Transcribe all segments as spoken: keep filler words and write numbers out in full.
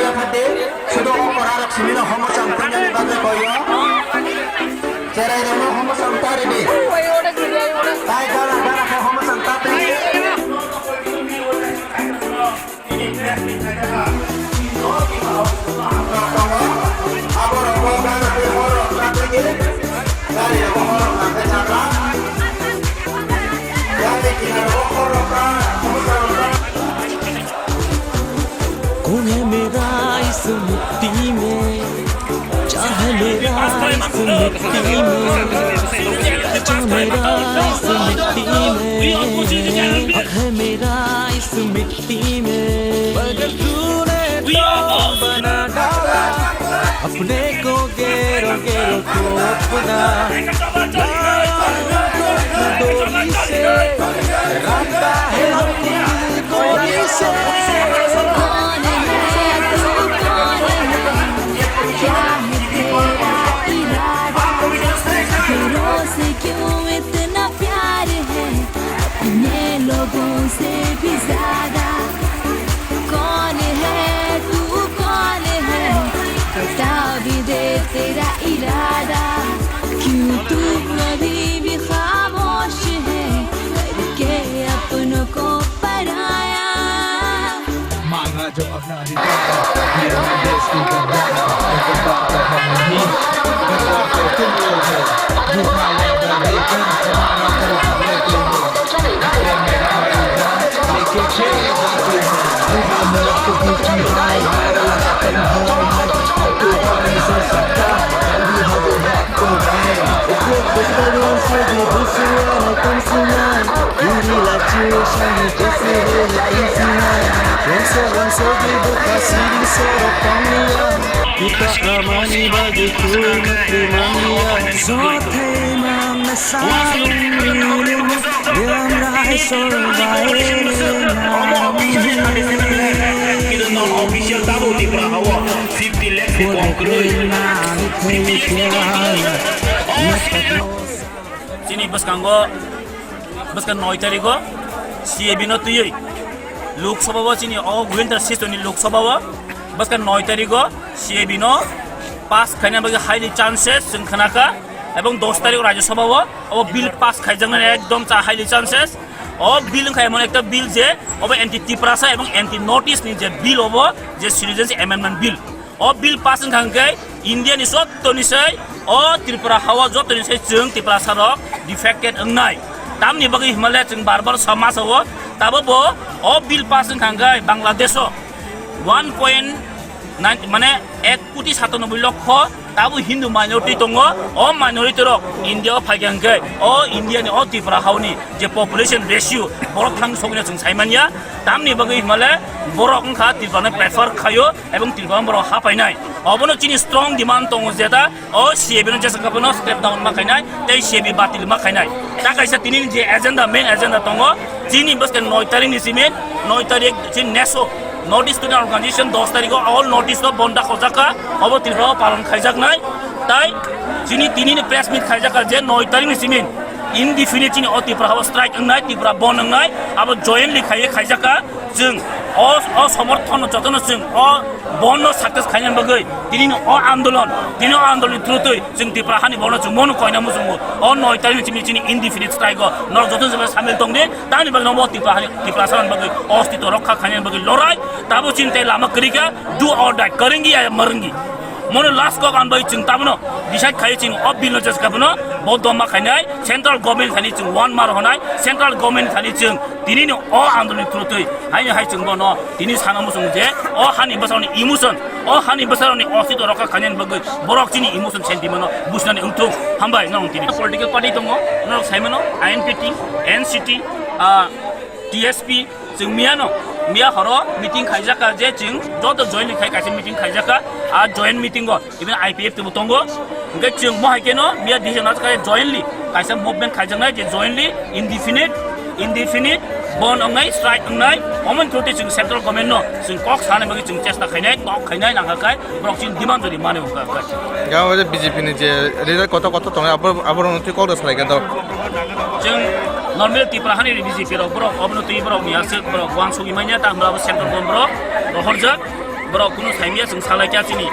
Sudo o kora rok simi no homo chang tanya ni bagwi koyo. Cherai rok no homo chang tari di. Tai gana gana khe homo chang tari di. कौन है मेरा इस मिट्टी में, क्या है मेरा इस मिट्टी में, क्या मेरा इस मिट्टी में, हक है मेरा इस मिट्टी में। मगर तूने तो बना डाला अपने को, गेरो गेरो को अपना। डोरी से रास्ता है हम गोरी से। कौन है तू, कौन है? क्या है तेरा इरादा? दिलों से क्यों इतना प्यार है अपने लोगों से भी ज्यादा? कौन है तू, कौन है? बता भी दे तेरा इरादा। क्यों तू अभी भी खामोश है, करके अपनों को पराया? मांगा जो अपना अधिकार, मेरा देश की गद्दार, एक बात तो हम नहीं, गद्दार तो तुम लोग हो, झूठा वादा लेकर हमारा तरफ लेते हो। Kita kamani bagi kui mati mania. Sote mam na salung. Official tabo Tripura hawa fifty lakhs ni kom kwrwi. Chini bwskango, bwskang noi tarigo C A B no twiwi Lok Sabha o chini o winter session ni Lok Sabha o bwskang noi tarigo C A B no pass khaina bagwi highly chances chwng khnakha, ebong dos tarik Rajya Sabha o obo bill pass khaijaknani ekdom cha highly chances. O bill wngkha emon ekta bill je obo anti Tiprasa ebong anti North East ni je bill obo je Citizenship Amendment Bill. O bill pass wngkha hwnkhe India ni jotto ni sai o Tripura hao jotto ni sai chwng Tiprasa rok defected wngnai. Tamni bagwi himale chwng bar bar sama sao tabo bo o bill pass wngkha hwnkhe Bangladesh o one point nine mane ek koti satanoboi lokho tabo Hindu minority tongo. O minority rok India o phaikha hwnkhe o India ni o Tripura hao ni je population ratio borok thang sokna chwng saimanya. Tamni bagwi himale borok wngkha Tripura no prefer khaio ebong Tripura borok hapainai. Obono chini strong demand tongo jeta o C A B no jesa kaphano step down ma khainai tei C A B batil ma khainai. Ta kaisa tini je agenda, main agenda tongo chini bwskang noi tarik ni simi, noi tarik chini neso North East Student Organization dos tarik o all North East o bonda khojakha, obo Tripura o palon khaijaknai. Tai chini tini ni press meet khaijakha je noi tarik ni simi indefinite chini o Tripura hao strike wngnai, Tripura bon wngnai, abo jointly khaiye khaijakha. Chwng o, o somorthon no jotono chwng o bon no success khaina bagwi tini no o andolon, tini o andolon ni through twi chwng Tripura hani borno chwng bono koina muchungo. O noi tarik ni chini, chini indefinite strike o norok joto joto samil tong di, tamni bagwi no bo Tripura hani, Tripura sana bagwi ostitw rokha khaina bagwi lorai, tabo chini tei lama kwrwi kha, do or die, kwrwngwi ya mwrwngwi. Mono last kok ang bai chwng tabno decide khai chwng o bill no jesa kaphano bo doma khainai, central government thani chwng one mar honai, central government thani chwng tini ni o andolon ni through twi haino hai chwng bono tini sana muchung je o hani bwsarokni emotion, o hani bwsarokni ostitw rokha khainani bagwi borok chini emotion sentiment no bujnani wngthung. Hambai norok tini political party tongo, norok saimano I N P T, N C T, ah, T S P, chwng miyano, miya horo meeting khaijak kha je chwng joto jointly khai kaisa meeting khaijak kha, a joint meeting o even I P F T bo tongo. Hwnkhe chwng mo hai kheno miya decision najak kha jointly kaisa movement khaijaknai je jointly indefinite, indefinite bon wngnai, strike wngnai, omoni through twi chwng central government no chwng kok sanani bagwi chwng chesta khainai, kok khainai nangkha khai borok chini demand jodi mani wngkha khai. Gabo je B J P ni je leader kotor kotor tongnai, abo, aborokno twi kok da salai kha dok. Chwng normal Tripura hani B J P rok borok obono twi borok ni aswk borok uansugwi manya, ta hwnba abo central government borok rohorjak. Borok kunu saimya chwng salaikha chini,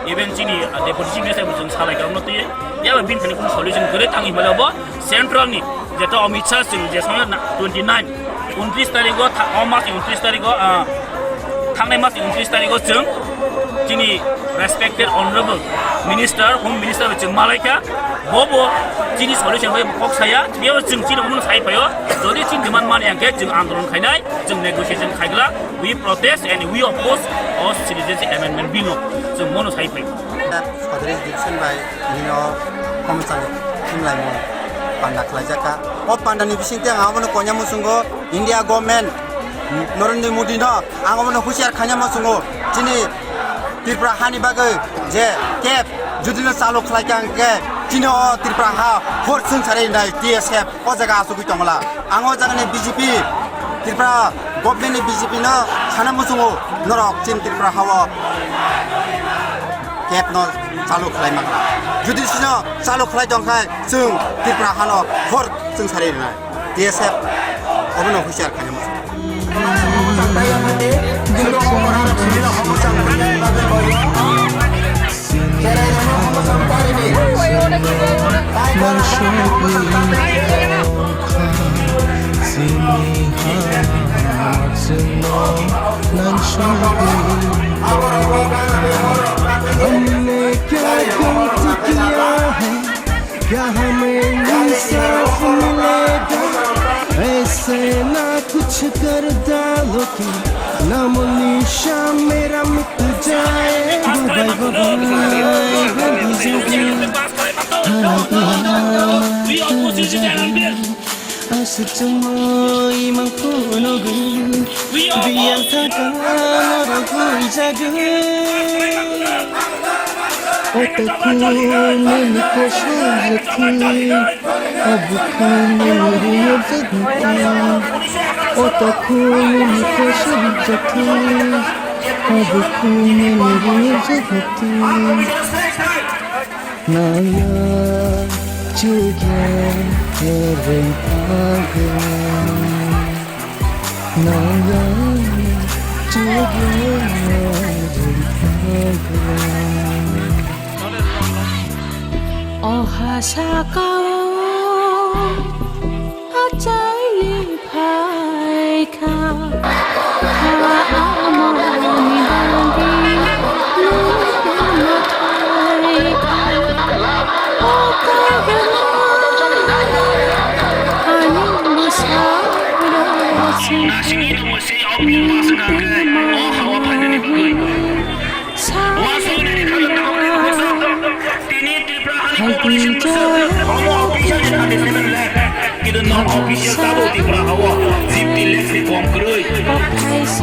even chini, ah, deputy chief minister bo chwng salaikha, omo twi yaba bini thani kunu solution kwrwi tangwi hwnba bo central ni jeta Amit Shah chwng je songya na twenty nine, untris tarigo tha-, o mas ni untris tarigo, ah, thangnai mas ni untris tarigo chwng chini respected honorable minister, home minister bo chwng malaikha, bo bo chini solution bai kok saya, biyabo chwng chini omo sai phaio, jodi chini demand mani hwnkhe chwng andolon khainai, chwng negotiation khaiglak. We protest and we oppose o Citizenship Amendment Bill no. Chwng mono sai phai. Sodri Dixon bai nino komchang himlai mo panda khlaijak kha. O panda ni bising tei ang abono konya muchungo India government Narendra Modi no ang abono husiar khanya muchungo. Chini Tripura hani bagwi je kep judino chalo khlai kha hwnkhe chini o Tripura ha hor chwng sari nai T S F. O jaga asugwi tongla. Ang o jaga ni B J P, Tripura government ni B J P no sana muchungo norok chin Tripura hao kep no chalu khlai mangla. Jodi sino chalu khlai tong khai chwng Tripura hano hor chwng sari rwnai. T S F obono husiar khaina muchungo. क्या हमें इंसाफ मिलेगा? ऐसे ना कुछ कर डालो कि नामो निशान मेरा मिट जाए। Bye bye, bye bye, bye bye, bye bye. Aswk chumui mangkhunugwi, biyang thangkha norok huijagwi. O takhuk nini kosom jotwi, o bukhuk nini riyab jotwi. O takhuk nini kosom jotwi, o bukhuk nini riyab jotwi. Naya chugya rengpaga. Naya chugya rengpaga. Oha sakao achai phaikha, ha amoni dandi nukuna phaikha. O kaganai ani bwsarok chwng. Tini Tripura hani kok polisi masa, omo official ni thirty seven lakh. Kintu non official tabo Tripura hao fifty lakhs ni kom kwrwi.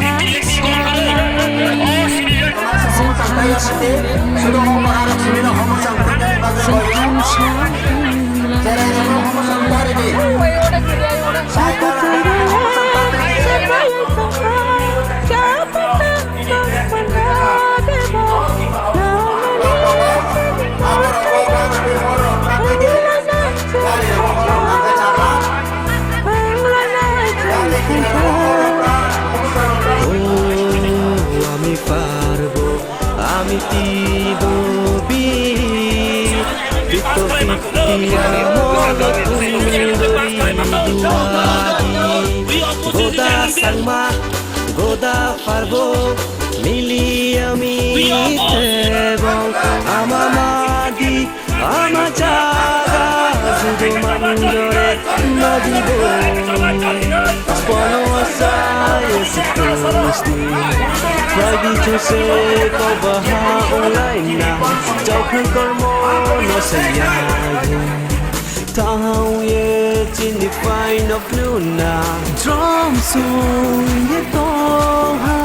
Fifty lakhs ni kom kwrwi. O sini. Ami parbo, ami tibo bi, bito pitia mogo tundori duadi. Goda sangma, goda parbo, mili ami tebong ama madi. Ama jaga judo manjore nadibo. Kono asai sitosti. Bagi chuse ko baha ulaina. Jaukhang kormo no saya. Tahau ye chini paino pluna. Drum song ye toha.